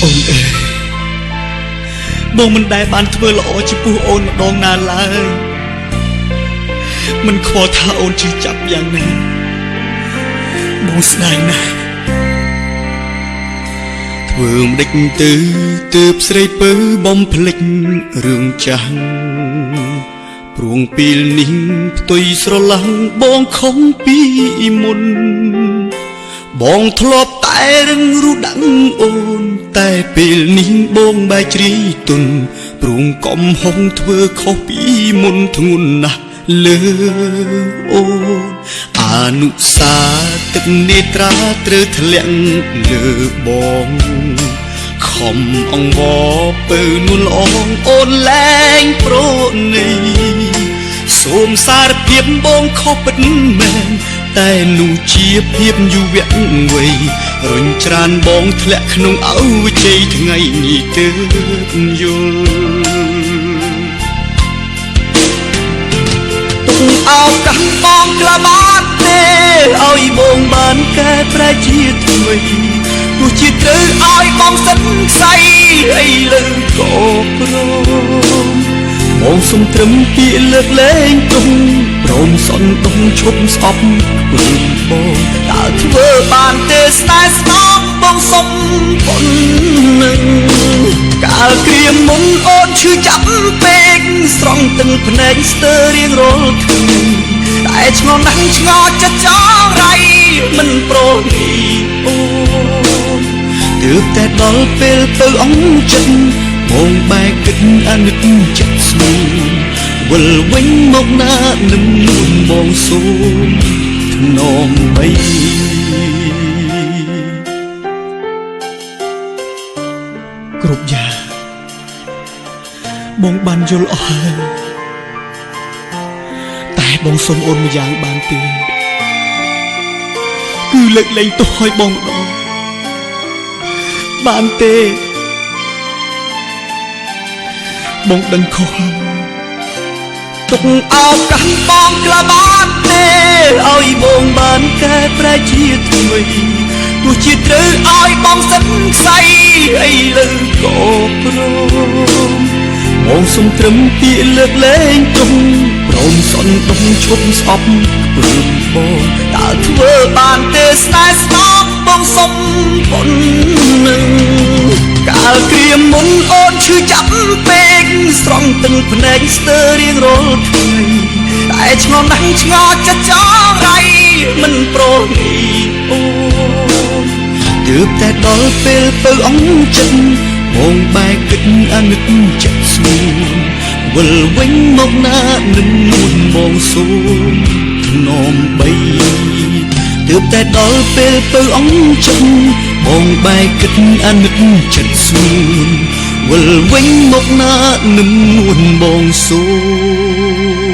អូនអើយបងមិនដែលបានធ្វើល្អចំពោះអូនម្ដងណាឡើយមិនខ្វល់ថាអូនឈឺចាប់យ៉ាងណាបងស្ដាយណាស់ធ្វើមិនដេចទៅទើបស្រីពៅបំភ្លេចរឿងចាស់ព្រួងពេលនេះផ្ទុយស្រឡះបងខំពីមុនបងធ្លាប់តែរឹងរូដដាំងអូនតែពេលនេះបងបែកជ្រាយទុនព្រួងកំហុងធ្វើខុសពីមុនធ្ងន់ណាស់លើអូនអនុសាទឹកនេត្រាត្រូវធ្លាក់លើបងខំអង្វរពៅនួនល្អងអូនលែងប្រណីសូមសារភាពបងខុសពិតមែនតែនោះជាភាពយុវវ័យរុញច្រានបងធ្លាក់ក្នុងអវជ័យថ្ងៃនេះទើបយល់ទុកឱកាសបងក្លាបានទេឲ្យបងបានកែប្រែជាថ្មីទោះជាត្រូវឲ្យបងសិនខ្សែអីលើក៏ព្រមបងសុំត្រឹមពាក្យលើកលែងទុំព្រមសនដងឈប់ស្អប់ព្រមបងតើធ្វើបានទេស្នេហ៍ស្នងបងសុំប៉ុណ្ណឹងកាលគ្រាមុនអូនឈឺចាប់ពេកស្រង់ទាំងភ្នែកស្ទើររៀងរាល់ថ្ងៃតែឆ្ងល់ណាស់ឆ្ងល់ចិត្តចង់រៃមិនប្រណីអូនទើបតែដល់ពេលទៅអង្គចិត្តបងបែកគិតអាណិតចិត្តស្ងួនវិលវិញមកណានឹងនួនបងសូមធ្នមបីគ្រប់យ៉ាងបងបានយល់អស់ហើយតែបងសូមអូនម្យ៉ាងបានទេគឺលើកលែងទោសឲ្យបងម្ដងបានទេបងដឹងខុសហើយទុកឱកាសបងក្លាបានទេឲ្យបងបានកែប្រែជាថ្មីទោះជាត្រូវឲ្យបងសិនខ្សែអីលើក៏ព្រមបងសុំត្រឹមពាក្យលើកលែងទុំព្រមសនដងឈប់ស្អប់ព្រមបងតើធ្វើបានទេស្នេហ៍ស្នងបងសុំប៉ុណ្ណឹងកាលគ្រាមុនអូនឈឺចាប់ពេកស្រង់ទាំងភ្នែកស្ទើររៀងរាល់ថ្ងៃតែឆ្ងល់ណាស់ឆ្ងល់ចិត្តចង់រៃមិនប្រណីអូនទើបតែដល់ពេលទៅអង្គចិត្តបងបែកគិតអាណិតចិត្តស្ងួនវិលវិញមកណានឹងនួនបងសូមធ្នមបីទើបតែដល់ពេលទៅអង្គចិត្តបងបែកគិតអាណិតចិត្តស្ងួនវិលវិញមកណានឹងនួនបងសូម